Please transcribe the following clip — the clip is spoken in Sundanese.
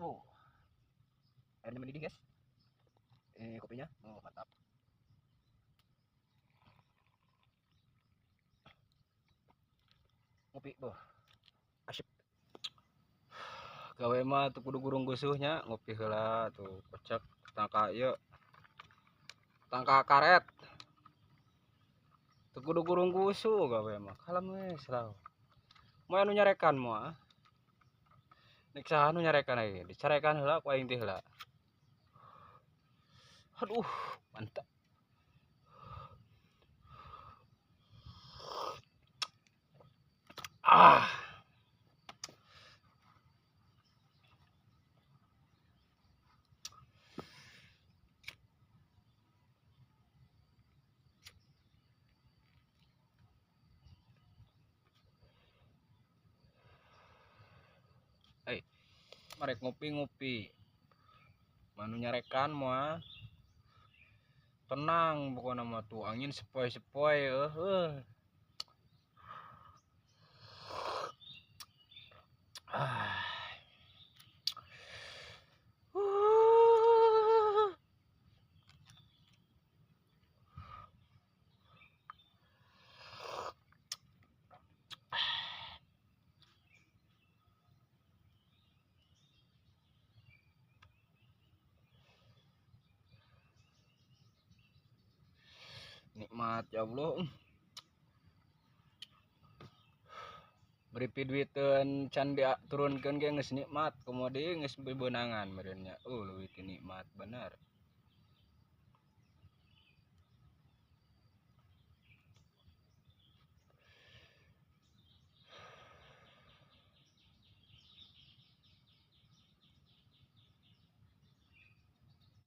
Oh. Airnya mendidih, guys. Ini kopinya. Oh, mantap. Ngopi, boh. Asyik. Gawe mah tuh kudu gurung gusuhnya, ngopi heula tuh kocak tangka ieu. Tangka karet. Tuh kudu gurung gusuh gawe mah. Kalem we selalu. Moal anu nyarekan moal. Nek saha nu nyarekan lagi, dicarekan heula ku aing teh heula. Aduh, mantap. Ah. Marek ngopi-ngopi. Manu nyarekan moal. Tenang pokoknya mah tuh angin sepoi-sepoi Ah. Nikmat ya Allah. Beri duiteun can diturunkeun ge geus nikmat, komo deui geus bebenangan meureun nya. Leuwih ti nikmat bener.